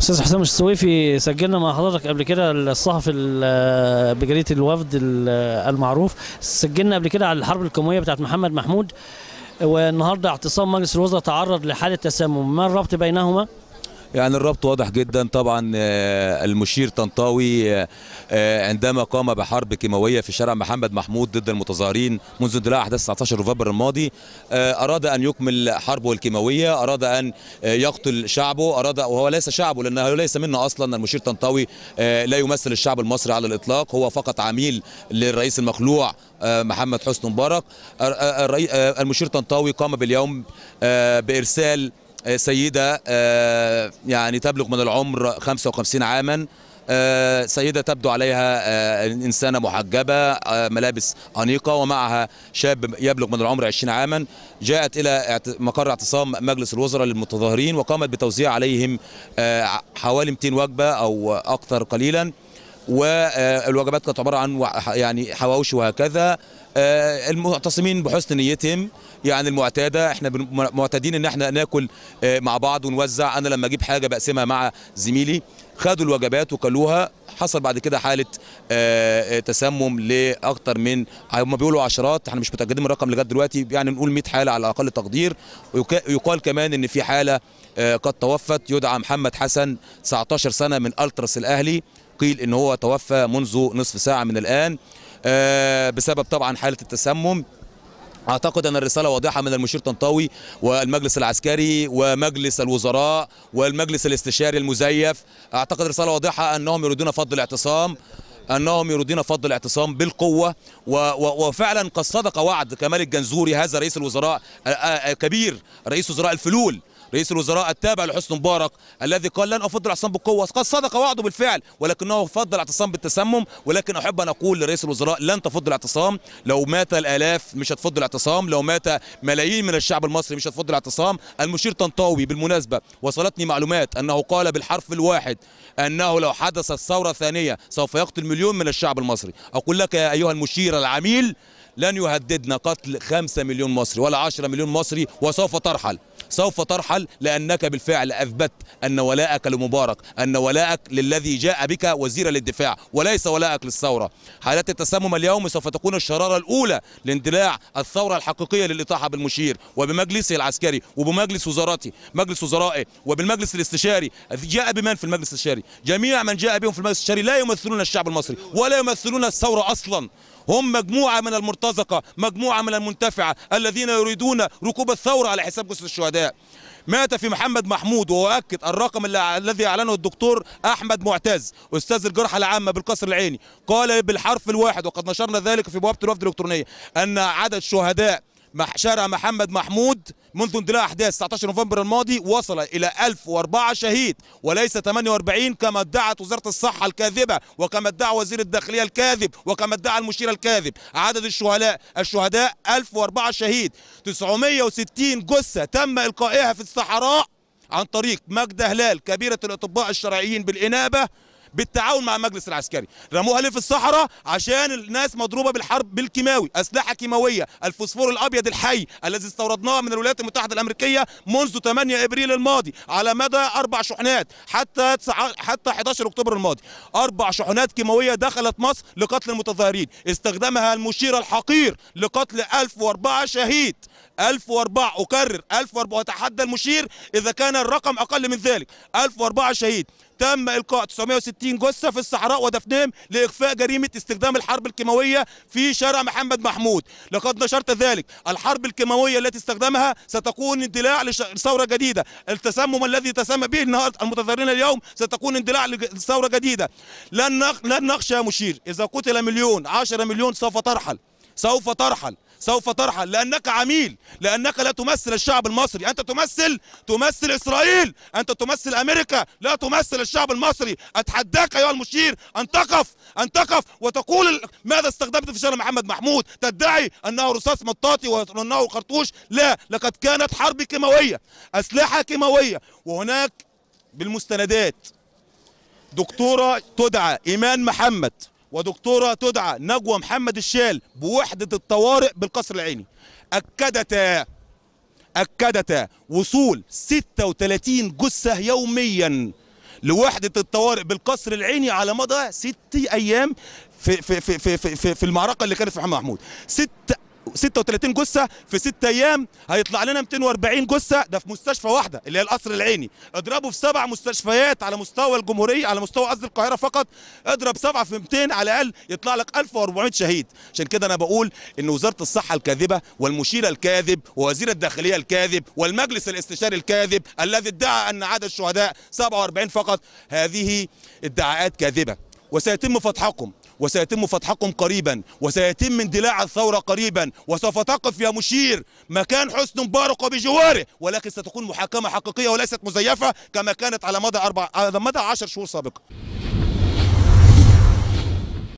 استاذ حسام السويفي، سجلنا مع حضرتك قبل كده الصحفي بجريدة الوفد المعروف، سجلنا قبل كده على الحرب الكيماوية بتاعت محمد محمود، والنهارده اعتصام مجلس الوزراء تعرض لحاله تسمم، ما الربط بينهما؟ يعني الربط واضح جدا طبعا. المشير طنطاوي عندما قام بحرب كيماوية في شارع محمد محمود ضد المتظاهرين منذ اندلاع احداث 19 نوفمبر الماضي، اراد ان يكمل حربه الكيماوية، اراد ان يقتل شعبه، اراد، وهو ليس شعبه لانه ليس منه اصلا. المشير طنطاوي لا يمثل الشعب المصري على الاطلاق، هو فقط عميل للرئيس المخلوع محمد حسني مبارك. المشير طنطاوي قام باليوم بارسال سيدة يعني تبلغ من العمر 55 عاما، سيدة تبدو عليها إنسانة محجبة، ملابس أنيقة، ومعها شاب يبلغ من العمر 20 عاما. جاءت إلى مقر اعتصام مجلس الوزراء للمتظاهرين وقامت بتوزيع عليهم حوالي 200 وجبة أو أكثر قليلا، والوجبات كانت عبارة عن يعني حواوشي وهكذا. المعتصمين بحسن نيتهم يعني المعتادة، احنا معتادين ان احنا ناكل مع بعض ونوزع، انا لما اجيب حاجة بقسمها مع زميلي. خدوا الوجبات وكلوها، حصل بعد كده حاله تسمم لاكثر من، هم بيقولوا عشرات، احنا مش متاكدين من الرقم لغاية دلوقتي، يعني نقول 100 حاله على اقل تقدير. ويقال كمان ان في حاله قد توفت، يدعى محمد حسن 19 سنة من التراس الاهلي، قيل ان هو توفى منذ نصف ساعة من الان بسبب طبعا حاله التسمم. اعتقد ان الرسالة واضحة من المشير طنطاوي والمجلس العسكري ومجلس الوزراء والمجلس الاستشاري المزيف. اعتقد رسالة واضحة انهم يريدون فض الاعتصام، انهم يريدون فض الاعتصام بالقوة، وفعلا قد صدق وعد كمال الجنزوري، هذا رئيس الوزراء كبير رئيس وزراء الفلول، رئيس الوزراء التابع لحسني مبارك، الذي قال لن افض الاعتصام بالقوة، قد صدق وعده بالفعل، ولكنه فض الاعتصام بالتسمم. ولكن احب ان اقول لرئيس الوزراء لن تفض الاعتصام، لو مات الالاف مش هتفض الاعتصام، لو مات ملايين من الشعب المصري مش هتفض الاعتصام. المشير طنطاوي بالمناسبة وصلتني معلومات انه قال بالحرف الواحد انه لو حدثت ثورة ثانية سوف يقتل مليون من الشعب المصري. اقول لك يا ايها المشير العميل، لن يهددنا قتل 5 مليون مصري ولا 10 مليون مصري، وسوف ترحل، سوف ترحل، لأنك بالفعل أثبت أن ولاءك لمبارك، أن ولاءك للذي جاء بك وزيرا للدفاع وليس ولاءك للثورة. حالات التسمم اليوم سوف تكون الشرارة الأولى لاندلاع الثورة الحقيقية للإطاحة بالمشير وبمجلسه العسكري وبمجلس وزارته، مجلس وزرائه، وبالمجلس الاستشاري. جاء بمن في المجلس الاستشاري؟ جميع من جاء بهم في المجلس الاستشاري لا يمثلون الشعب المصري ولا يمثلون الثورة أصلا، هم مجموعة من المرتزقة، مجموعة من المنتفعة الذين يريدون ركوب الثورة على حساب جثث الشهداء. مات في محمد محمود، وأؤكد الرقم الذي أعلنه الدكتور أحمد معتز أستاذ الجراحة العامة بالقصر العيني، قال بالحرف الواحد وقد نشرنا ذلك في بوابة الوفد الإلكترونية، أن عدد شهداء شارع محمد محمود منذ اندلاع احداث 19 نوفمبر الماضي وصل الى 1004 شهيد وليس 48 كما ادعت وزارة الصحة الكاذبة، وكما ادعى وزير الداخلية الكاذب، وكما ادعى المشير الكاذب. عدد الشهداء 1004 شهيد، 960 جثة تم القائها في الصحراء عن طريق ماجدة هلال كبيرة الاطباء الشرعيين بالإنابة بالتعاون مع المجلس العسكري. رموها ليه في الصحراء؟ عشان الناس مضروبة بالحرب بالكيماوي، اسلحة كيماوية، الفوسفور الابيض الحي الذي استوردناه من الولايات المتحدة الامريكية منذ 8 ابريل الماضي على مدى 4 شحنات حتى 11 اكتوبر الماضي. 4 شحنات كيماوية دخلت مصر لقتل المتظاهرين، استخدمها المشير الحقير لقتل 1004 شهيد. 1004، اكرر 1004، واتحدى المشير اذا كان الرقم اقل من ذلك. 1004 شهيد، تم القاء 960 جثة في الصحراء ودفنهم لاخفاء جريمة استخدام الحرب الكيماوية في شارع محمد محمود. لقد نشرت ذلك. الحرب الكيماوية التي استخدمها ستكون اندلاع لثوره جديدة، التسمم الذي تسمى به النهارده المتظاهرين اليوم ستكون اندلاع لثوره جديدة. لن نخشى يا مشير، اذا قتل مليون، 10 مليون سوف ترحل، سوف ترحل، سوف ترحل، لأنك عميل، لأنك لا تمثل الشعب المصري، أنت تمثل إسرائيل، أنت تمثل أمريكا، لا تمثل الشعب المصري. أتحداك أيها المشير أن تقف، أن تقف وتقول ماذا استخدمت في شارع محمد محمود. تدعي أنه رصاص مطاطي وأنه خرطوش، لا، لقد كانت حرب كيماوية، أسلحة كيماوية. وهناك بالمستندات دكتورة تدعى إيمان محمد ودكتورة تدعى نجوى محمد الشال بوحدة الطوارئ بالقصر العيني أكدتا وصول 36 جثة يوميا لوحدة الطوارئ بالقصر العيني على مدى 6 أيام في في في في في, في المعركة اللي كانت في محمد محمود. 36 جثة في 6 أيام هيطلع لنا 240 جثة، ده في مستشفى واحدة اللي هي القصر العيني. اضربه في 7 مستشفيات على مستوى الجمهورية، على مستوى قصدي القاهرة فقط، اضرب 7 في 200 على الأقل يطلع لك 1400 شهيد. عشان كده أنا بقول إن وزارة الصحة الكاذبة والمشير الكاذب ووزير الداخلية الكاذب والمجلس الاستشاري الكاذب الذي ادعى أن عدد الشهداء 47 فقط، هذه ادعاءات كاذبة، وسيتم فضحكم، وسيتم فتحكم قريبا، وسيتم اندلاع الثورة قريبا، وسوف تقف يا مشير مكان حسني مبارك وبجواره، ولكن ستكون محاكمة حقيقية وليست مزيفة كما كانت على مدى 10 شهور سابقة.